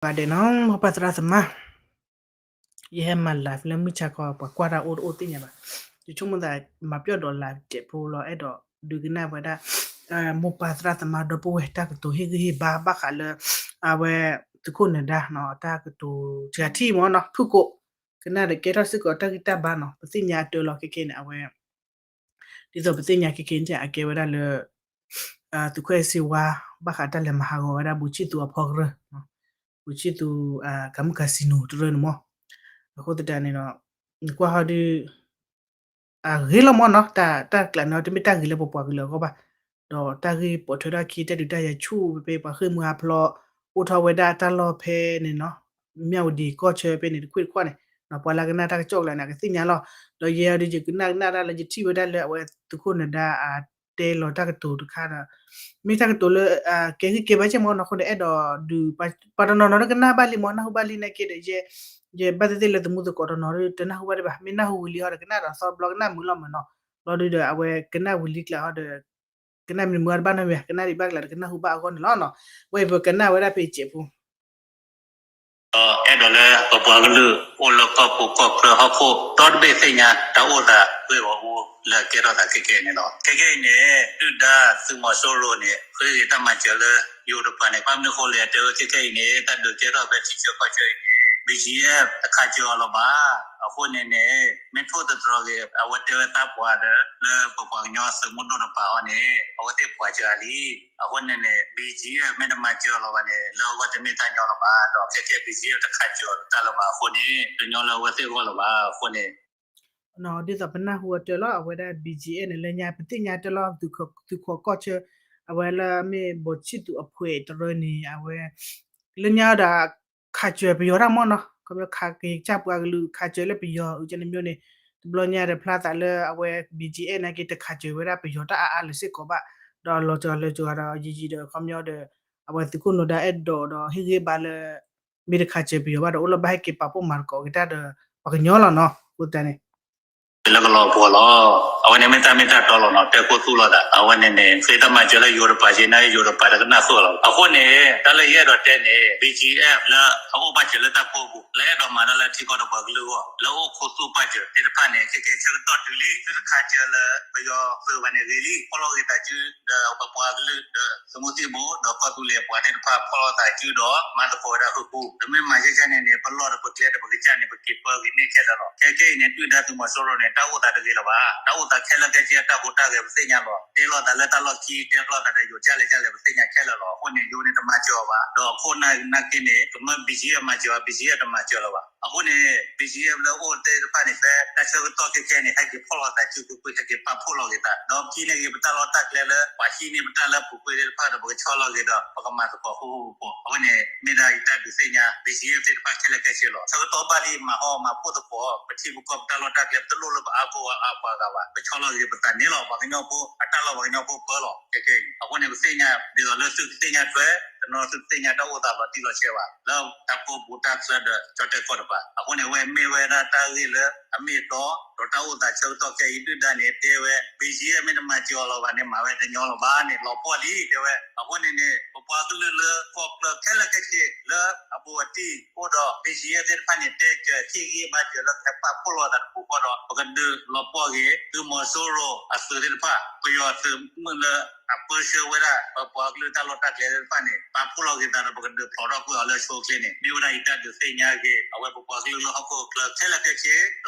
ဂၤဒဲးနီၤ မိၢ်ပၢ်သရၣ်သမါ, ယဟဲမၤ live လၢမုၢ်ဆါခီ ပှၤကွၢ်တၢ်အိၣ်တအိၣ်သ့ၣ်ညါဘၣ်. ယဆိကမိၣ်သး မၤပျီၣ်ဒီး live တစဲးဖိလီၤ အဲၣ်ဒိးဒုးကနၣ်ဝဲဒၣ် မိၢ်ပၢ်သရၣ်သမါဒီပုၢ်ဝဲၢ်တၢ်ကတိၤဟ့ၣ်ဂံၢ်ဟ့ၣ်ဘါ ဘၣ်ဃးလၢ အဝဲ သုးခိၣ်နၢၤဒါနီၤ တၢ်ကတိၤစှၤထံၣ်မ့ၢ်နီၤ ဖုၣ်ကိာ် ကနၣ်ဒီးကဲထီၣ်စ့ၢ်ကီးတၢ်ဂံၢ်တၢ်ဘါနီၤ ပသ့ၣ်ညါအတၢ်လီၤခဲကဲန့ၣ် အဝဲ ဒ်သိးပသ့ၣ်ညါခဲကဲန့ၣ် အကဲဝဲဒၣ်လၢ သုးခိၣ်အဲၣ်စ့ဝါ ဘၣ်ဃးတၢ်လဲၤမၤဟးဂီၤဝဲဒၣ် ဘူးဆံသူးအဖီကရၢ ဘူးဆံသူး ကမူး casino တရၢန့ၣ်မ့ၢ် အဃိသတးန့ၣ်ဒီး နကွၢ်ဟီဒုး အဂ့ၤလီၤမ့ၢ်နီၤ တၢ်တကျးန့ၣ် တမ့ၢ်တၢ်ဂ့ၤလၢပပှၤကလုာ်အဂီၢ်ဘၣ်. ဒီးတၢ်ဂ့ၢ်ပိာ်ထွဲထီၣ်ခံ တၢ်ဒုးတၢ်ယၤဆူၣ်ဖဲ ပှၤဃ့ၢ်မှံဟးဖျိး အိၣ်ထီၣ်ဝဲဒၣ်တၢ်လီၢ်ဖဲန့ၣ်နီၤ မၠၣ်ဝတံၤကီၢ်ဆၢဖဲန့ၣ် တခွ့ၣ်တခီၣ်န့ၣ် ပှၤလၢကနၣ်တၢ်ကစီၣ်ကျါန့ၣ် အကသ့ၣ်ညါလီၤ. ဒီးယဲဒုး ယကနၣ်ကနၣ်တၢ်လၢ ယထံၣ်ဝဲဒၣ်လၢအဝဲသုးခိၣ်နၢၤဒါအတဲလီၤတၢ်ကတိၤတခါဒီး မ့ၢ်တၢ်ကတိၤလၢ ကဲဂံၢ်ကဲဘါကဲမ့ၢ်နီၤ အဃိန့ၣ် အဲၣ်ဒိးဒုး ပှၤတနီၤနီၤဒီးကနၣ်ဘၣ်လံမ့ၢ် နၢ်ဟူဘၣ်လံနာ်က့ဒီး ယဲ ယဘၣ်သ့ၣ်သ့ၣ်လၢသမူသကိးတနီၤဒီး တနၢ်ဟူဘၣ်ဒံးဘၣ် မ့ၢ်နၢ်ဟူဝံၤလံဟီဒီး ကနၣ်ဒီးသီတဘျီကနၣ်မုာ်လီၤမ့ၢ်နီၤ ဘျီဒုးဒီး အဝဲကနၣ်ဝံၤလံကျါဟီဒီး ကနၣ်မ့ၢ်မုာ်အီၤတဘၣ်နီတမံၤ ကနၣ်ဒံးဘၣ်ကျါဒီးကနၢ်ဟူဘၣ်အဂီၢ်န့ၣ်လီၤနီၤ. ဝဲအံၤပကနၣ်ဝဲဒၣ်ဖဲစဲးဖိ ဒီးအဲၣ်ဒိးလၢပပှၤကလုာ်အိၣ်လၢကီၢ်ပူၤကီၢ်ချၢဟီၣ်ခိၣ် ဒီတဘ့ၣ်သ့ၣ်ညါတၢ်အိၣ်သးဂ့ၢ်ဂီၢ်အူလၢကဲထီၣ်သးခဲကဲအံၤန့ၣ်လီၤ. ခဲကဲအံၤန့ၣ် ဒုၣ်ဒါသုးမီၤစိရိၤန့ၣ် ဃ့ဂ့ၤတၢ်မၤစၢၤလၢယိၤတပၤန့ၣ် ဘၣ်မနုၤအဃိလဲၣ် တဲဝဲခဲကဲအံၤန့ၣ် တၢ်ဒုးကဲထီၣ်ဖဲထံဆၢကီၢ်ဆၢအံၤန့ၣ် BGF တခးစၢၤအီၤလီၤဘၣ်. အဃိန့ၣ်န့ၣ် မ့ၢ်ထိၣ်သတြီၤဂ့ၤ အဝဲတဲဝဲသးပှၢ်ဒီး လၢပပှၤကညီသုးမုၢ်ဒိၣ်တပၤအီၤန့ၣ် အဝဲသ့ၣ်ပှၢ်စၢၤအလံ အဃိန့ၣ်န့ၣ် BGF မ့ၢ်တမၤစၢၤလီၤဘၣ်န့ၣ် လၢအဂီၢ်တမ့ၢ်တၢ်ညီလီၤဘၣ် ဒီးခဲကဲ BGF တခးစၢၤတၢ်လၢၤဘၣ်အဃိန့ၣ် တညီလၢအဝဲသ့ၣ်အဂီၢ်လၢၤဘၣ်အဃိန့ၣ် ဒ်သိးပနၢ်ဟူအတၢ်လီၤ အဝဲဒၣ် BGF န့ၣ် လၢညါပသ့ၣ်ညါတၢ်လီၤ သုးခိးကီၢ်ဆၢ အဝဲလၢမ့ၢ်ဘူးဆံသူးအဖှဲးတရၢန့ၣ် အဝဲ လၢညါဒီး ခးစၢၤပယီၤတၢ်မ့ၢ်နီၤ ခီပညီခးက့ၤကစၢ်ပှၤကလုာ် ခးစၢၤလၢပယီၤ အုကန့ၣ်မ့ၢ်န့ၣ် တဘျီညါဒီးဖျါသးလၢအဝဲ BGF နာ်က့ တခးစၢၤဝဲဒၣ်ပယီၤတၢ်အါအါလၢၤစ့ၢ်ကီးဘၣ် ဒီးလီၤစှၤလၢစှၤဒီးယံာ်ယံာ်ဒီးခီပညီဒီး အဝဲသုးခိၣ်နၢၤဒါအဲၣ်ဒိးဒီးဟ့ၣ်ဂံၢ်ဘါလၢ မ့ၢ်တခးစၢၤပယီၤဘၣ်ဒီး အိၣ်လၢဘၣ်ဟဲက့ၤပာ်ဖှိၣ်မၤသကိးက့ၤတၢ်ဒီး ပှၤကညီလီၤနီၤ အဃိသတးန့ၣ် လၢကလီၤပှီၢ်လီၤ. အဝဲန့ၣ်မ့ၢ်တၢ်မ့ၢ်တၢ်တီလီၤနီၤ တဲခိၣ်သူလီၤသး အဝဲန့ၣ်န့ၣ် ဃ့တၢ်မၤစၢၤလၢယိၤတပၤက့ၤ နာ်က့ယိၤတပၤတကနၣ်ဃုာ်လီၤ. အဃိန့ၣ် တၢ်လၢယအဲၣ်ဒိးတဲန့ၣ် BGF လၢအအိၣ်ဘၣ်စၢၤလၢတၢ်ကိးပူၤ လၢအဲၣ်ဒိးမၤတၢ်လၢထံကီၢ်ဒီးပှၤကလုာ်အဂီၢ် လၢအိၣ်ခိၣ်သူၣ်ပာ်စၢၤသ့ၣ်တဖၣ်န့ၣ် ခဲကဲဆၢကတီၢ်တုၤလံ သုတခးစၢၤလၢပယီၤသုးဘၣ်န့ၣ်ဂ့ၤလံ ဖီၣ်လီၤဂ့ၤသးစုဒီးပပှၤကလုာ်ဒီး သုးမုၢ်သံၣ်ဘိ ဒီးကီၢ်သူလ့ၤပှၤသ့ၣ်တဖၣ်ဖီၣ်လီၤသးစုဒီး မၤသကိးဝဲဒၣ်ဃုာ်ဃုာ် တမ့ၢ်မၤယဲၢ်ယဲၢ်န့ၣ်န့ၣ် ပလီၢ်ဒီးပကျဲဒီးပကစၢ်န့ၣ် ပက့ၤပၢဂ့ၤန့ၢ်ခဲလၢာ်လီၤ. ခဲကဲအံၤန့ၣ် ဒုၣ်ဒါသုးမီၤစိရိၤန့ၣ် တၢ်အိၣ်သးတဂ့ၤလၢၤဘၣ်. တၢ်အိၣ်သးခဲလၢာ်ခဲဆ့အတၢ်ဟူးတၢ်ဂဲၤပသ့ၣ်ညါလီၤ. တဲလိာ်သးလၢတၢ်လီၢ်ခံ တဲလိာ်သးဒီးယိၤကၢ်လဲၣ်ကၢ်လဲၣ်ပသ့ၣ်ညါခဲလၢာ်လီၤ. အဃိန့ၣ် ယိၤန့ၣ်တမၤစၢၤအီၤဘၣ်. ဒီးအခိၣ်နာ်က့န့ၣ် ကမၢ BGF မၤစၢၤအီၤ BGF တမၤစၢၤလၢၤဘၣ်. အဃိန့ၣ် BGF လၢအိၣ်သ့ၣ်တဖၣ်န့ၣ် ဖဲတၢ်ဆၢကတီၢ်ခဲကဲန့ၣ် ဟဲက့ၤဖီၣ်လီၤသးစုကွ့ၢ်ကွ့ၢ် ဟဲက့ၤပာ်ဖှိၣ်လီၤဂ့ၤသး ဒီးဟံးန့ၢ်ဂ့ၤပတၢ်လီၢ်တၢ်ကျဲလၢ ပှၤဟံးန့ၢ်ပတၢ်လၢပူၤကွံာ်သ့ၣ်တဖၣ်ဒီး ပကဆီလီၤဂ့ၤဒီး ပကမၤသကိးဃူဃူဖိးဖိး. အဝဲန့ၣ် မ့ၢ်ဒၣ်ယတၢ်ဒုးသ့ၣ်ညါ BGF သ့ၣ်တဖၣ်ခဲလၢာ်ခဲဆ့လီၤ. ဆၢကတီၢ်ဘၣ်လံ မၤဟီၣ်မၤဖှိၣ်သကိး ပထံပကီၢ်ပတၢ်လီၢ်တၢ်ကျဲ ပတလိၣ်လၢပအါကအိၣ်အါပှၤဂၤဘၣ်. ပဆီလီၤဂ့ၤပသးန့ၣ်လီၤ. ပှၤကညီဖိအတၢ်လီၢ် ပှၤကညီဖိပၢလီၤ. ခဲကဲအံၤ အဃိန့ၣ် ပသ့ၣ်ညါ ဒ်သိးလၢသုကသ့ၣ်ညါထွဲ တနီၤသုကသ့ၣ်ညါတၢ်အိၣ်သးလီၤတံၢ်လီၤဆဲးဘၣ်. လၢတၢ်ကိးပူၤတၢ်ချၢဒီး ကၠီၣ်တဲၣ်ကီၢ်တပၤ အဃိန့ၣ် အဝဲမ့ၢ်ဝဲဒၣ်တၢ်ဂ့ၢ်လၢအမ့ၢ်အတီ ဒီးတၢ်အိၣ်သးဆၢကတီၢ်ခဲအံၤ ဒုၣ်ဒါန့ၣ် တဲဝဲ BGF မ့ၢ်တမၤစၢၤအီၤလီၤဘၣ်န့ၣ် မၤဝဲတညီလီၤဘၣ်န့ၣ် လီၤပှီၢ်လံ တဲဝဲ. အဃိန့ၣ်န့ၣ် ပပှၤကလုာ်လၢကီၢ်ချၢခဲလၢာ်ခဲဆ့ လၢအဘူးအတံၢ်အိၣ်ဒီး BGF သ့ၣ်တဖၣ်န့ၣ် တဲစၢၤဟ့ၣ်ဂံၢ်ဘါစၢၤလၢ ကဟဲပာ်ဖှိၣ်လီၤသးတပူၤဃီဒီး ပကဒုးလီၤပှီၢ်ဂ့ၤ သုးမီၤစိရိၤအသုးသ့ၣ်တဖၣ် ပယီၤသုးမုၢ်လၢအပၢဆှၢဝဲဒၣ် ပပှၤကလုာ်တၢ်လီၢ်တၢ်ကျဲသ့ၣ်တဖၣ်န့ၣ် ပာ်ဖှိၣ်လီၤဂ့ၤသးဒီး ပကဒုးဖျိးထီၣ်ကွံာ်အီၤလၢအဆိအချ့န့ၣ် မ့ၢ်ဝဲဒၣ်ယတၢ်ဒုးသ့ၣ်ညါက့ၤ အဝဲပပှၤကလုာ်လၢဟီၣ်ခိၣ်ချၢခဲလၢာ်ခဲဆ့ ဒီး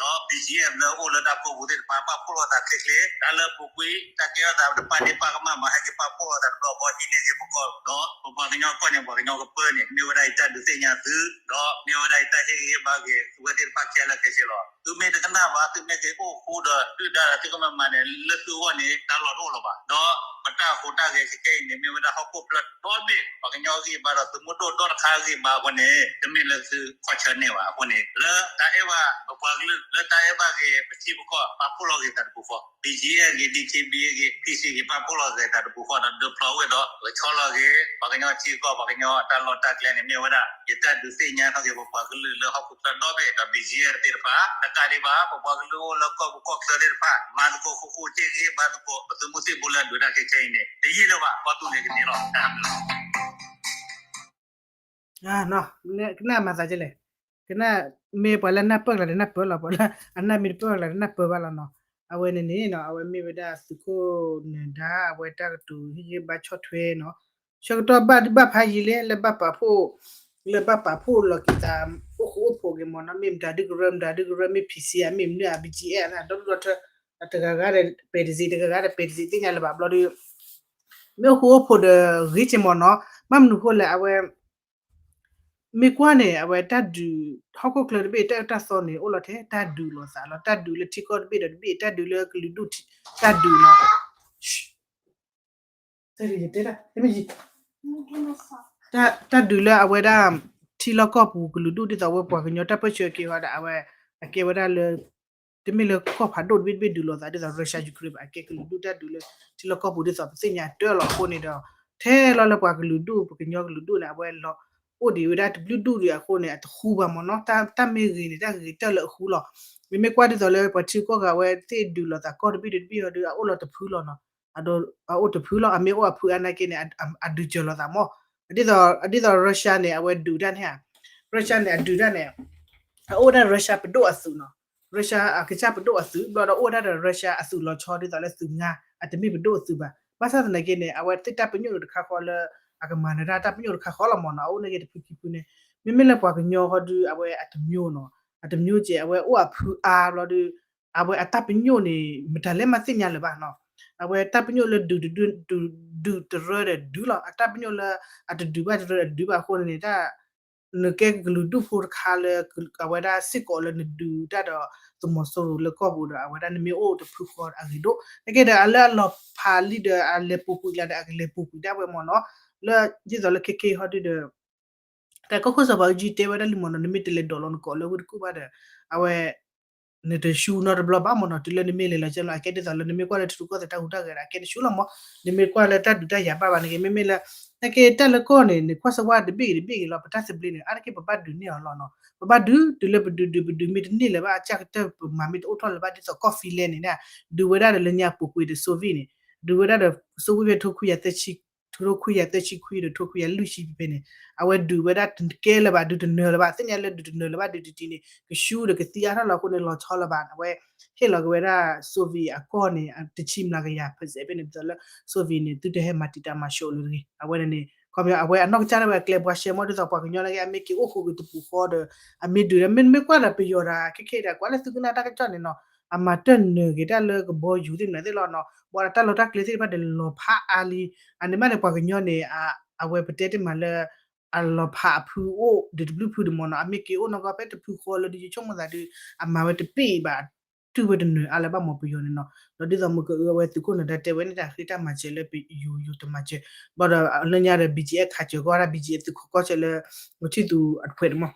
BGF လၢအိၣ်လၢတၢ်ကိးပူၤသ့ၣ်တဖၣ် ပာ်ဖှိၣ်လီၤသးချ့ချ့ တၢ်လၢပူၤကွံာ် တၢ်ကဲထီၣ်သးတဖၣ်န့ၣ်ပာ်ကမၣ်မး ဟဲက့ၤပာ်ဖှိၣ်လီၤသးတဘျီဃီ ဟံးန့ၢ်ဂ့ၤပကီၢ် ဒီးပပှၤကညီကီၢ်န့ၣ် ပှၤကညီကပၢန့ၣ် မ့ၢ်ဝဲဒၣ်ယတၢ်ဒုးသ့ၣ်ညါသု ဒီးမ့ၢ်ဝဲဒၣ်ယတၢ်ဟ့ၣ်ဂံၢ်ဟ့ၣ်ဘါက့ၤ သုဝဲသ့ၣ်တဖၣ်ခဲလၢာ်ခဲဆ့လီၤ. သုမ့ၢ်တကနၣ်ဘၣ် သုမ့ၢ်က့ၤအိၣ်ဃူဒီး ဒုၣ်ဒါဒီးသုကမၤမၤန့ၣ် လၢသုဂီၢ်န့ၣ် တၢ်လီၢ်တအိၣ်လၢၤဘၣ်. ဒီးပတၢ်ဟူးတၢ်ဂဲၤခဲကဲအံၤန့ၣ် မ့ၢ်ဝဲဒၣ်ဟီၣ်ခိၣ်ချၢဒီဘ့ၣ် ပှၤကညီဂံၢ်ဘါဒီးသုးမုၢ်ဒိၣ်ဒီတခါဂံၢ်ဘါအဃိန့ၣ် တမ့ၢ်လၢသုခွါဆၢန့ၢ်ဘၣ်အဃိန့ၣ် လၢတၢ်အဲၣ်ဘၣ်ပပှၤကလုာ် လၢတၢ်အဲၣ်ဘၣ်ဂ့ၤ ပထံပကီၢ် ပာ်ဖှိၣ်လီၤဂ့ၤသးတပူၤဃီ BGF ဂ့ၤ DKBA ဂ့ၤ PC ဂ့ၤ ပာ်ဖှိၣ်လီၤဂ့ၤသးတပူၤဃီဒီး ဒုးဖျိးဝဲဒီး ပကဆီလီၤဂ့ၤ ပှၤကညီထံကီၢ် ပှၤကညီတၢ်လီၢ်တၢ်ကျဲန့ၣ် မ့ၢ်ဝဲဒၣ် ယတၢ်ဒုးသ့ၣ်ညါထီၣ်က့ၤ ပပှၤကလုာ်လၢဟီၣ်ခိၣ်ချၢဒီဘ့ၣ်ဒီး BGF သ့ၣ်တဖၣ် တကးဒံးဘၣ် ပပှၤကလုာ်အိၣ်လၢကီၢ်ပူၤကီၢ်ချၢသ့ၣ်တဖၣ် မၤသကိးဃူဃူ ဟ့ၣ်ဂံၢ်ဟ့ၣ်ဘါသကိး ပသုးမုၢ်သံၣ်ဘိလၢအဒုးတၢ်ခဲခဲအံၤန့ၣ် တယံာ်လၢၤဘၣ် ကီၢ်သူလ့ၤကန့ၢ်လီၤ တၢ်ဘျုးလီၤ. ကနၣ်မၤသးကလဲၣ်, ကနၣ်မ့ၢ်ပှၤလၢနၢ်ပၢၢ်ကျါဒီးနၢ်ပၢၢ်လီၤ, ပှၤလၢအနၢ်မ့ၢ်တပၢၢ်ကျါဒီးနၢ်ပၢၢ်ဘၣ်လီၤနီၤ. အဝဲန့ၣ်န့ၣ်နီၤ အဝဲမ့ၢ်ဝဲဒၣ်သုးခိၣ်နၢၤဒါ အဝဲတၢ်ကတိၤဟ့ၣ်ဂံၢ်ဘါဆီၣ်ထွဲနီၤ, ဆၢကတီၢ်ဘၣ်ဒုးဘၣ်ဖးယံာ်လံ လၢဘၣ်ပာ်ဖှိၣ်, လၢဘၣ်ပာ်ဖှိၣ်လီၤက့ၤသး အိၣ်ဃူအိၣ်ဖိးက့ၤမ့ၢ်နီၤ, မ့ၢ်မတၤဒုကရၢ မတၤဒုကရၢ မ့ၢ် P C R မ့ၢ်မနုၤ BGF န့ၣ် ဒီဒူၣ်ဒီထၢ တဂၤဂၤဒီးပဲာ်တစ့း တဂၤဂၤဒီးပဲာ်တစ့း သ့ၣ်ညါလၢၤဘၣ်ဘျီဒီး မ့ၢ်အိၣ်ဃူအိၣ်ဖိးဒီးဂ့ၤက့ၤမ့ၢ်နီၤ, ဘၣ်မနုၤဃိလဲၣ် အဝဲ မ့ၢ်ကွၢ်န့ၣ် အဝဲတၢ်ဒုး ဟီၣ်ခိၣ်ချၢတဘ့ၣ် တၢ်အၢတၢ်သီန့ၣ် အိၣ်လီၤထဲတၢ်ဒုးလိာ်သးလီၤ, တၢ်ဒုးလၢထံကီၢ်တဘ့ၣ်ဒီးတဘ့ၣ် တၢ်ဒုးလၢကလုာ်ဒူၣ် တၢ်ဒုးလီၤ. တၢ်ဒုးလၢအဝဲဒၣ် ထံလီၢ်ကီၢ်ပူၤကလုာ်ဒူၣ် ဒ်သိးဝဲပှၤကညီတၢ်ပၢဆှၢက့ၤဃီဒီး အဝဲ အကဲဝဲဒၣ်လၢ တမ့ၢ်လၢကီၢ်ဖးဒိၣ်တဘ့ၣ်တဘ့ၣ်ဒုးလိာ်သး ဒ်သိး Russia Ukraine ဘၣ် အကဲကလုာ်ဒူၣ်တၢ်ဒုးလၢ ထံလီၢ်ကီၢ်ပူၤဒ်သိးပသ့ၣ်ညါတၢ်လီၤအဃိန့ၣ်ဒီး ထဲလီၤလၢပှၤကလုာ်ဒူၣ် ပကညီကလုာ်ဒူၣ်န့ၣ် အဝဲလီၤ အိၣ်ဒံးဝဲဒၣ်တဘျုးဒူၣ်ဒံးအဃိန့ၣ် အတဃူဘၣ်မ့ၢ်နီၤ, တၢ်မ့ၢ်ဂ့ၤန့ၣ် တၢ်ဂ့ၤတၢ်လၢအဃူလီၤ. မ့မ့ၢ်ကွၢ်ဒ်သိးလၢပှၤထံကီၢ်ဂၤဝဲသ့ၣ်ဒုးလိာ်သးကီၢ်တဘ့ၣ်တဘ့ၣ်အီၤဒီး အအိၣ်လီၤတဖုလီၤနီၤ, အအိၣ်တဖုလီၤ အမ့ၢ်အိၣ်အဖုအါနာ်က့န့ၣ် အဒုးစၢၤလိာ်သးမ့ၢ်, ဒ်သိး ဒ်သိး Russia န့ၣ် အဝဲဒုးတၢ်န့ၣ်ဧါ, Russia န့ၣ် အဒုးတၢ်န့ၣ် အအိၣ်ဝဲဒၣ် Russia ပဒိၣ်အသုးနီၤ, Russia အကစၢ်ပဒိၣ်အသုး ဘျီဒီးအိၣ်ဝဲဒၣ်ဒီး Russia အသုးလီၤဆီဒ်သိးလၢသုးငါ အတမ့ၢ်ပဒိၣ်အသုးဘၣ်. ဘၣ်ဆၣ်သနာ်က့န့ၣ် အဝဲသ့ၣ်တၢ်ပညိၣ်န့ၣ်တခါဃီလၢ အကမၤနၢၤတၢ်တၢ်ပညိၣ်တခါဃီလီၤမ့ၢ်နီၤ, အအိၣ်နာ်က့တဖုခံဖုန့ၣ်, မ့မ့ၢ်လၢပှၤကညီဃီဒုး အဝဲအတမျိုးနီၤ, အတမျိုးကဲ အဝဲအိၣ်အဖုအါဘျီဒီး အဝဲအတၢ်ပညိၣ်န့ၣ် မတၤလဲၣ်မးသ့ၣ်ညါလၢၤဘၣ်နီၤ, အဝဲတၢ်ပညိၣ်လၢဒုးတရၢဒီးဒုးလီၤ, အတၢ်ပညိၣ်လၢအတဒုးဘၣ်တရၢဒီးဒုးဘၣ်အဃိန့ၣ်န့ၣ် တၢ် နကဲကလုာ်ဒူၣ်ဖိတခါလၢ အဝဲဒၣ်စ့ၢ်ကီးလၢနဒုးတၢ်ဒီး သုးမီၤစိရိၤလၢကီၢ်ပူၤဒီး အဝဲဒၣ်နမ့ၢ်အိၣ်တဖုဃီအဂ့ၤဒိၣ် နာ်က့ဒီး အလၢအလီၤဖးလံဒီး အလဲၤပူၤကွံာ်လၢဒီး အကလဲၤပူၤကွံာ်ဒၣ်ဝဲမ့ၢ်နီၤ, လၢ ဒ်သိးလၢခဲကဲဟီဒုဒီး တၢ်ကီၢ်ခိၣ်စီၤဘးအူကၠံတဲဝဲဒၣ်လံမ့ၢ်နီၤ, နမ့ၢ်တလဲၤဒိးလီၤနကိးလၢဝ့ၢ်တကူၣ်ဘၣ်ဒီး အဝဲ နတဆူနီတဘျီဘၣ်မ့ၢ်နီၤ, တုၤလၢနမ့ၢ်လဲၤလီၤကဲလီၤ အကဲဒ်သိးလၢနမ့ၢ်ကွၢ်လၢထံရူၢ်ကီၢ်သဲးတၢ်ဟူးတၢ်ဂဲၤဒီး အကဲတဆူလီၤမ့ၢ်, နမ့ၢ်ကွၢ်လၢတၢ်ဒုးတၢ်ယၤဘၣ်ဘၣ်န့ၣ်က့ မ့မ့ၢ်လၢ နာ်က့တၢ်လၢကီၢ်န့ၣ် နကွၢ်စၢၤဝဲတဘ့ၣ်ဂ့ၤတဘ့ၣ်ဂ့ၤလီၤ, ပတၢ်သဘျ့န့ၣ် အါတက့ၢ်ပဘၣ်ဒုးန့ၢ်အီၤလီၤနီၤ, ပဘၣ်ဒုး တုၤလၢပဒုးဒုးပဒုးမ့ၢ်တန့ၢ်လၢၤဘၣ် အကစၢ်ကတၢၢ်ပမၤမ့ၢ်တအိၣ်ထီၣ်လၢၤဘၣ် ဒ်သိးကီၢ် Finland န့ၣ် ဒုးဝဲဒၣ်ဒီးလၢညါပူၤကွံာ်ဒီး Soviet န့ၣ်, ဒုးဝဲဒၣ်ဒီး Soviet ဖဲထိခွံကယၤသၢဆံ ထိခွံကယၤသၢဆံခွံဒီးထိခွံကယၤလွံၢ်ဆံဖဲန့ၣ်, အဝဲဒုးဝဲဒၣ်တကဲလၢၤဘၣ် ဒုးတနၢၤလၢၤဘၣ် သ့ၣ်ညါလၢဒုးတနၢၤလၢၤဘၣ်ဒုးတတံၤန့ၣ် ကဆူဒီးကသံအါထီၣ်လီၤအဃိန့ၣ် လီၤဆီလၢၤဘၣ် အဝဲ ဟ့ၣ်လီၤက့ၤဝဲဒၣ် Soviet အကီၢ်န့ၣ် တဆံမျးကယၤ percent ဖဲန့ၣ် ဒ်သိးလၢ Soviet န့ၣ် သုတဟဲမၤတံာ်တာ်မၤဆှိးလၢၤတဂ့ၤ အဝဲန့ၣ်န့ၣ် ခီပညီ အဝဲအနီၢ်ကစၢ်ဒၣ်ဝဲအကျဲဘှါရှဲမ့ၢ်ဒ်သိးပှၤကညီနာ်က့ အမ့ၢ်က့ၤအိၣ်ဃုာ်က့ၤတပူၤဃီဒီး အမ့ၢ်ဒုးဒီး မ့မ့ၢ်ကွၢ်ဒီးပယီၤဒီး ခဲခဲဒီး ကွၢ်လၢသုကနၣ်တၢ်ကစီၣ်န့ၣ်နီၤ အမၤတၢ်နၢၤက့ၤတၢ်လၢကဘီယူၤသ့ၣ်မနုၤသ့ၣ်လီၤနီၤ ဘၣ်ဒီးတၢ်လီၢ်တၢ်ကျဲသ့ၣ်တဖၣ်ဒီးလီၤဖးအါလံ အန့ၣ်မးန့ၣ် ပှၤကညီန့ၣ် အဝဲပတဲတ့ၢ်မးလၢ အလီၤဖးအဖုအိၣ်ဒုးတဘျုးဖုဒံးမ့ၢ်နီၤ အမ့ၢ်က့ၤအိၣ်နီၢ်ကီၢ်ဖဲတဖုဃီလၢဒုးယဆိကမိၣ်သးဒုး အမၤဝဲတပ့ၢ်ဘၣ် တုၢ်ဝဲတနၢၤအါလၢၤဘၣ်မ့ၢ်ပယီၤန့ၣ်နီၤ ဒီးဒ်သိးမုၢ်ကအုအဝဲသုးခိၣ်နၢၤဒါတဲဝဲန့ၣ် တၢ်ဃ့တၢ်မၤစၢၤလၢပယိၤယိၤတမၤစၢၤ ဘၣ်ဒီးလၢညါဒီး BGF ခးစၢၤကီၢ်ဝဲဒၣ် BGF သုးခိၣ်ကီၢ်စဲၣ်လၢ မီၤဆံၣ်သူၤအတဖှဲးန့ၣ်မ့ၢ်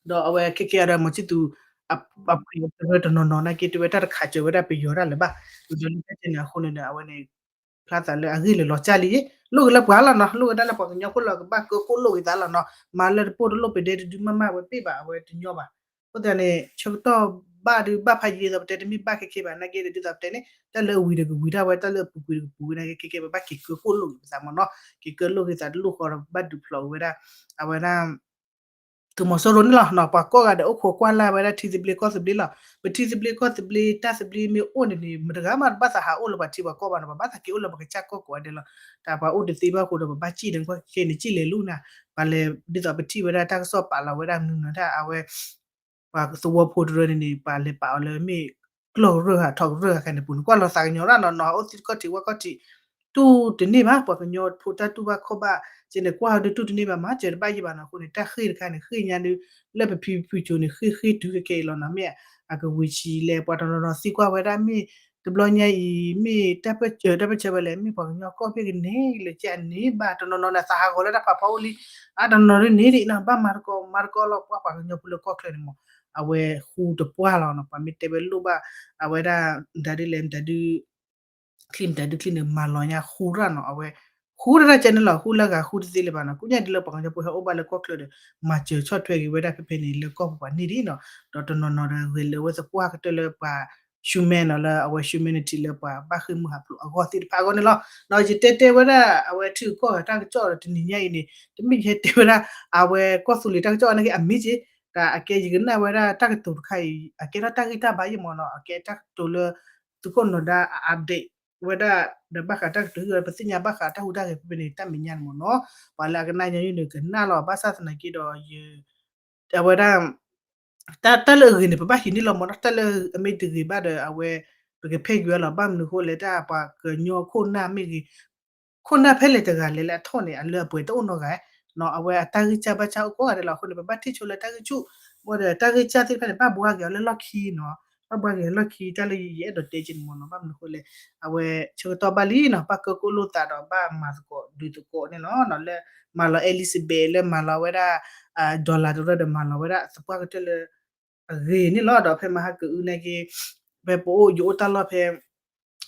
ဒီးအဝဲခဲကဲအံၤဒီး မီၤဆံၣ်သူၤ အပှ့ၤတရၢတနီၤနီၤနာ်က့ တဲဝဲတၢ်တခးစၢၤဝဲဒၣ်ပယီၤတၢ်လၢၤဘၣ် ဒီးလၢတၢ်ကဲန့ၣ်အဃိန့ၣ်ဒီး အဝဲန့ၣ် ဖျါသးလၢအဂ့ၢ်လၢာ်လီၤစၢ်လံ လိၣ်ဂ့ၤလၢပှၤလီၤနီၤ လိၣ်ဂ့ၤဒၣ်လၢပှၤကညီဖိလီၤကဘၣ်ကၢကိၣ်လိၣ်ဂ့ၤသးလီၤနီၤ မၤလၢတပိၢ်တလိၣ်ပဒဲတဒုမးမးဝဲဘ့ၣ်ဘၣ် အဝဲတညီဘၣ် အဃိသတးန့ၣ် ဆၢကတီၢ်ဘၣ်ဒုးဘၣ်ဖးယံာ်ဒ်သိးပတဲတမ့ၢ်ဘၣ်ခဲခဲဘၣ် နာ်က့ဒီးဒ်သိးပတဲန့ၣ် တၢ်လၢအဝံၤဒီးကဝံၤတၢ်ဝဲ တၢ်လၢအပူၤကွံာ်ဒီးကပူၤဝဲ နာ်က့ခဲခဲ ပဘၣ်က့ၤကၢကိၣ်လိၣ်ဂ့ၤပသးမ့ၢ်နီၤ က့ၤကၢလိၣ်ဂ့ၤသးတလိၣ်ဃီဒီး ပဘၣ်ဒုးဖျိးဝဲဒၣ် အဝဲဒၣ် သုးမီၤစိရိၤန့ၣ်လီၤနီၤ ပှၤကိးဂၤဒဲးအိၣ်ခိးကွၢ်လၢ်ဝဲဒၣ်ထံသဘျ့ကီၢ်သဘျ့လီၤ ပထံသဘျ့ကီၢ်သဘျ့ တၢ်သဘျ့မ့ၢ်အိၣ်န့ၣ်န့ၣ် မတဂၤမးတဘၣ်သးဟးအိၣ်လၢပှၤထံပှၤကီၢ်ဘၣ်နီၤ ပဘၣ်သးက့ၤအိၣ်လၢပကစၢ်ကီၢ်ကိးဂၤဒဲးလီၤ တၢ်ပှၤအိၣ်တသ့ဘၣ်ဃိဒီး ပဘၣ်စံၣ်န့ၣ် ကွၢ်ခဲန့ၣ် စံၣ်လဲၤလူၤနၤ ပှၤလဲၤဒ်သိးပထံၣ်ဝဲဒၣ်တၢ်ကစီၣ်ပာ်လီၤဝဲဒၣ်မနုၤမနုၤတၢ်အဝဲ ပှၤသဝီဖိတရၢန့ၣ်န့ၣ် ပှၤလဲၤပာ်အီၤလၢမ့ၢ်ကျီၢ်ကရၢၢ်ဧါ ထီၣ်ကရၢၢ်ဧါ ခဲန့ၣ်ပူၤန့ၣ် ကွၢ်လီၤသးကညီၤရၣ်နီၤနီၤ အိၣ်သံတခီၣ်ထံးဝဲခီၣ်ထံး တူၢ်တန့ၢ်ဘၣ် ပှၤကညီဖိတၢ်တူၢ်ဘၣ်ခီၣ်ဘၣ် ကဲန့ၣ်ကွၢ်ဟီဒုးတူၢ်တန့ၢ်ဘၣ် မၤစၢၤတဘၣ်ယံာ်ဘၣ်နီၤ အဃိန့ၣ် တၢ်ဃ့ၢ်တခါန့ၣ် ဃ့ၢ်ညါဒုး လၢပဖံဖုကိၤန့ၣ် ဃ့ၢ်ဃ့ၢ်တုၤခဲခဲအံၤလီၤနီၤ မ့ၢ်အကဝံၤဆံးလဲၣ် ပှၤတနီၤနီၤသံကွၢ်ဝဲဒၣ်မ့ၢ် တဘျီညါအံၤ မ့ၢ်တၢ်ပၢၢ်ဆၢဝဲလဲၣ် မ့ၢ်ပှၤကညီကီၢ်ဘ့ၣ်ကန့ၣ် လၢကန့ၣ်ဘၣ် တနီၤနီၤန့ၣ် သးဟးဂီၤလၢတၢ်ဖးဖီအိၣ်လံ အတနီၤနီၤဒ်န့ၣ်ဒ်နီၤ ဘၣ်မၤတကီ မၤတကီလီၤ ပှၤပှၤကညီဖိလၢကီၢ်ချၢန့ၣ်မ့ၢ် အဝဲဃူတပှၢ်လီၤနီၤ ပှၤမ့ၢ်တဲဝဲလိၣ်ဘၣ် အဝဲဒၣ် မတၤဒုလဲၣ် မတၤဒု ချံမတၤဒုချံန့ၣ် မၤလီၤညါဃူရၣ်နီၤ အဝဲ ဃူတရၣ်ကဲန့ၣ်လီၤ ဃူလၢဂၤဃူတသ့လၢၤဘၣ်နီၤ ကူၣ်ညါဒ်လၢပှၤကညီဖိဟဲအိၣ်ဘၣ်လၢကီၢ်ချၢဒီး မၤစၢၤဆီၣ်ထွဲက့ၤဝဲဒၣ်ဖဲဖဲန့ၣ် လၢကီၢ်ပူၤပှၤန့ၣ်ဒ်နီၤ ဒီးတနီၤနီၤဒီးဂဲၤလၢာ်ဝဲသပှၢ်ကတၢၢ်လၢပှၤ human နီၤ လၢအဝဲ humanity လၢပှၤဘၣ်ဃ့ၢ်မှံဟးဖျိးအဂီၢ်သ့ၣ်တဖၣ်အဂီၢ်န့ၣ်လီၤ. ဒီးယတဲတဲဝဲဒၣ် အဝဲထံဂုၤကီၢ်ဂၤတၢ်ကစီၣ်ဒီးတနံၤညါအံၤန့ၣ် တမ့ၢ်ယဟဲတဲဝဲဒၣ် အဝဲကီၢ်သူလ့ၤတၢ်ကစီၣ်အီၤန့ၣ်က့ အမ့ၢ်က့ တၢ်အကဲယကနၣ်ဝဲဒၣ်တၢ်ကတိၤတခါအံၤ အကဲထီၣ်တၢ်ဂံၢ်တၢ်ဘါယဲၢ်မးနီၤ အကဲတၢ်ကတိၤလၢ သုးခိၣ်နၢၤဒါအ update ဝဲဒၣ် ဒီးဘၣ်ဃးတၢ်ကတိၤဟံၣ်ဝဲ ပသ့ၣ်ညါဘၣ်ဃးတၢ်ဟူးတၢ်ဂဲၤဖဲဖဲန့ၣ် တၢ်မဲာ်ညါန့ၣ်မးနီၤ ပှၤလၢအကနၣ်ညီနုၢ်န့ၣ်ကနၣ်လီၤ ဘၣ်ဆၣ်သနာ်က့ဒီး အဝဲဒၣ် တၢ်လၢအဂ့ၤန့ၣ် ပဘၣ်ဟံးန့ၢ်လီၤမးနီၤ တၢ်လၢအမ့ၢ်တဂ့ၤဘၣ်ဒီး အဝဲ ပကဖဲကွံာ်အီၤလီၤ ဘၣ်မနုၤအဃိလဲၣ် တၢ်ပှၤကညီခိၣ်နၢ်မ့ၢ်ဂ့ၤ ခိၣ်နၢ်ဖဲလဲၣ်တဂၤလဲၣ်လၢအထီၣ်န့ၣ် အလၢအပှဲၤတအိၣ်နီတဂၤ အဝဲအတၢ်ဂံၢ်စၢ်ဘၣ်ဆၣ်အိၣ်ကိးဂၤဒဲးလီၤအဃိန့ၣ် ပဘၣ်ထံၣ်ဆိလၢတၢ်ဂံၢ်ဆူၣ် မ့ၢ်ဒီးတၢ်ဂံၢ်စၢ်သ့ၣ်တဖၣ်န့ၣ် ဘၣ်ဘှါက့ၤအီၤလၢလီၢ်ခံနီၤ ဘၣ်ဘှါက့ၤအီၤလီၢ်ခံ တၢ်လၢယအဲၣ်ဒိးတဲက့န့ၣ်မးနီၤ ဘၣ်မနုၤအဃိလဲၣ် အဝဲဆၢကတီၢ်ဘၣ်လံနီၤ ဘၣ်ကၢကိၣ်လိာ်သးဒီးဘၣ်မၤသကိးဒုးသကိးန့ၣ်လီၤ လၢမၤလီၤ Elizabeth လၢမၤလီၤဝဲဒၣ် dollar တရၢဒီးမၤလီၤဝဲဒၣ်သပှၢ်ကတၢၢ်လၢ အဂ့ၤန့ၣ်လီၤ ဒီးဖဲမဟါကအုၣ်န့ၣ်က့ ဖဲပအိၣ်ယအိၣ်တၢ်လီၢ်ဖဲ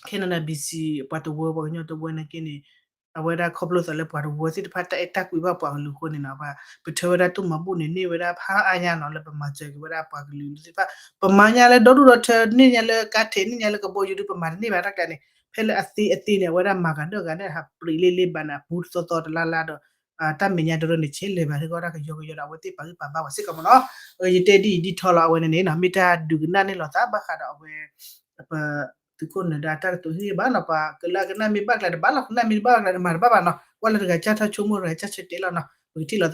Canada B C ပှၤတဝၢပှၤကညီတဝၢန့ၣ်က့န့ၣ် အဝဲဒၣ်ခီဖျိသးလၢပှၤတဝၢသ့ၣ်တဖၣ်တၢ်အဲၣ်တၢ်ကွံဘၣ်ပှၤကလုာ်အဃိန့ၣ်နီၤ ပထၢဝဲဒၣ်တူၢ်မၤဘူၣ်န့ၣ် န့ၢ်ဝဲဒၣ်ဖးအါညါနီၤ လၢပမၤစၢၤက့ၤဝဲဒၣ်ပှၤကလုာ်သ့ၣ်တဖၣ် ပမၤညါလၢဒီဒူၣ်ဒီထၢ န့ၢ်ညါလၢကါထဲး န့ၢ်ညါလၢကဘီယူၤဒုး ပမၤတန့ၢ်ဘၣ်တၢ်ကျါန့ၣ် ဖဲလၢအသ့အသ့န့ၣ် အဝဲဒၣ်မၤဂၤဒၢၣ်ဂၤန့ၣ် ဟးပြံးလ့လ့ဘၣ်န့ၣ် အပူၤတသီသီတလါလါဒီး တၢ်မဲာ်ညါတရၢန့ၣ် ဆဲးလဲၤဘၣ်ထံကီၢ်တၢ်ကယီကယီဒီး အဝဲသ့ၣ်ပာ်ဂံၢ်ပာ်ဘါပှၤစ့ၢ်ကီးမးနီၤ ယတဲဒ်အံၤဒ်ထီလီၤ အဝဲန့ၣ်န့ၣ်နီၤ မ့ၢ်တၢ်ဒုးကနၣ်န့ၢ်လိာ်သးဘၣ်ဃးဒီးအဝဲ ပသုးခိၣ်နၢၤဒါတၢ်ကတိၤဟ့ၣ်ဂ့ၢ်ဘၣ်နီၤ ပှၤကလၢအကနၣ်မ့ၢ်ဘၣ်ကျါတဘၣ်လီၤ ကနၣ်မ့ၢ်တဘၣ်ကျါတမၤတဘၣ်ဘၣ်နီၤ ကွၢ်လၢတဂၤကၢ်ထီၣ်ဆိကမိၣ်တဂၤကၢ်ဆၢတဲာ်လီၤနီၤ ပကထံၣ်လိာ်သး